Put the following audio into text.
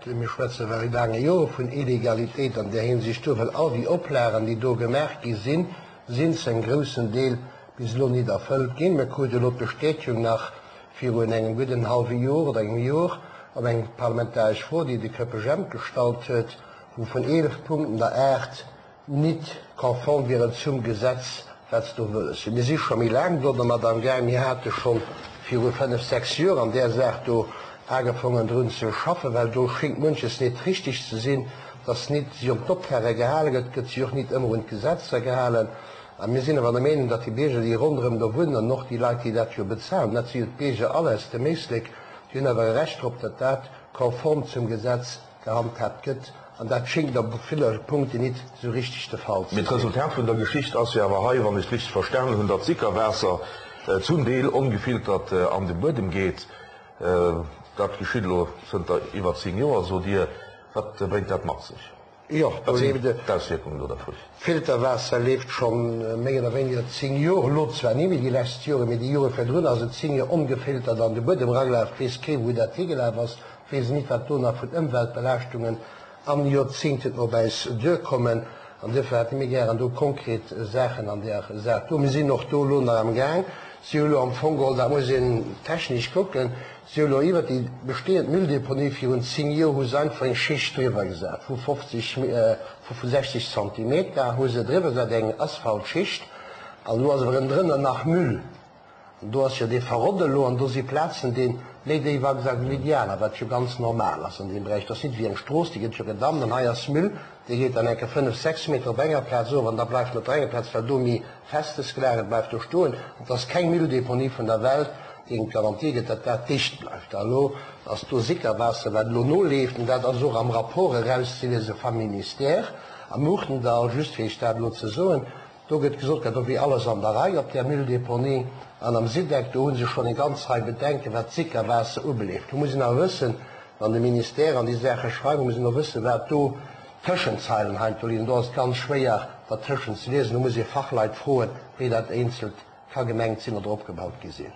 Mir schwätze well laange Jore vun Illegalitéit an där Hinsicht do, well all déi Oplagen, déi do gemaach gi sinn, sinn zu engem groussen Deel bis elo nit erfëllt ginn. Mir krute elo d'Bestätegung nach virun engem gudden hallwe Jor oder engem Jor op eng parlamentaresch Fro, déi de Köppe Jemp gestallt huet, wou vun 11 Punkten der 8 nit konform wieren zum Gesetz, wat se do wëlles hunn. Mir si scho méi laang do dermat am Gaang. Mir hate scho viru fënnf, sechs Joer an där Saach do agefongen drun ze schaffen, well do schéngt munches nit richtig ze sinn, dass nit sech un d'Oplage gehale gëtt, gëtt sech och nit ëmmer un d'Gesetzer gehalen. A mir sinn awer der Meenung, datt déi Bierger, déi ronderëm do wunnen, an och déi Leit, déi dat jo bezahlen, dat si jo d'Bierger all aus dem Éislek, déi hunn awer e Recht drop, datt dat konform zum Gesetz gehandhaabt gëtt, an dat schéngt op ville Punkten nit esou richteg de Fall ze Mee sinn. D'Resultat vun der Geschicht ass jo awer hei, wann ech et richteg verstanen hunn, datt Sickerwaasser zum Deel ongefiltert an de Buedem geet. Dat geschitt elo zënter iwwer 10 Joer, sot Dir. Wat bréngt dat mat sech? Jo, do Wat sinn leeft et. d'Auswierkungen do dervun? Filterwaasser leeft schonn méi oder wéiniger 10 Joer, elo zwar ni méi déi lescht Jore, mee déi Jore virdrun ass et 10 Joer ongefiltert an de Buedem eragelaf. Weess kee wou dat higelaf ass, weess nit wat do nach vun Ëmweltbelaaschtungen an Joerzéngten op äis duerkommen. An duerfir hätte mir gären do konkret Saachen an där Saach do. Mir sinn och do elo nach am Gaang, si hu elo am Fong geholl, dat muss een technesch kucken, Si hu lo iwwert déi bestehend Mülldeponie virun 10 Joer hu se einfach eng Schicht driwwer gesat vu 50, vu 60 Zentimeter hu se driwwer gesat, eng Asphaltschicht an elo ass awer ënnendrënner nach Müll an do ass jo dee verrott elo an do si Plazen déi méi déif agesat ginn wéi déi aner, wat jo ganz normal ass an deem Beräich. Dat ass nit wéi eng Strooss, déi gëtt jo gedammt an hei ass Müll, dee geet dann enke 5, 6 Meter op enger Plaz of an da bleift en op der enger Plaz, well do méi Festes gelagert bleift do stoen. Et ass keng Mülldeponie vun der Welt, déi eng Garantie gëtt, datt dat dicht bleift. A elo ass do Sickerwaasser, wat elo noleeft, an dat ass och am Rapport erauszeliese vam Ministère am Muertendall, just fir Iech dat elo ze soen, do gëtt gesot, dat do wier alles an der Rei op där Mülldeponie. An am Sidec, do hu se schonn eng ganz Rei Bedenken, wat d'Sickerwaasser ubeleeft. Do muss een awer wëssen, wann de Ministère an déi Saache schreift, muss een och wëssen, wat do Tëschenzeilen heiansdo liesen, do ass et ganz schwéier dertëschent ze liesen, do muss ee Fachleit froen, wéi dat eenzelt ka gemengt sinn oder opgebaut gi sinn.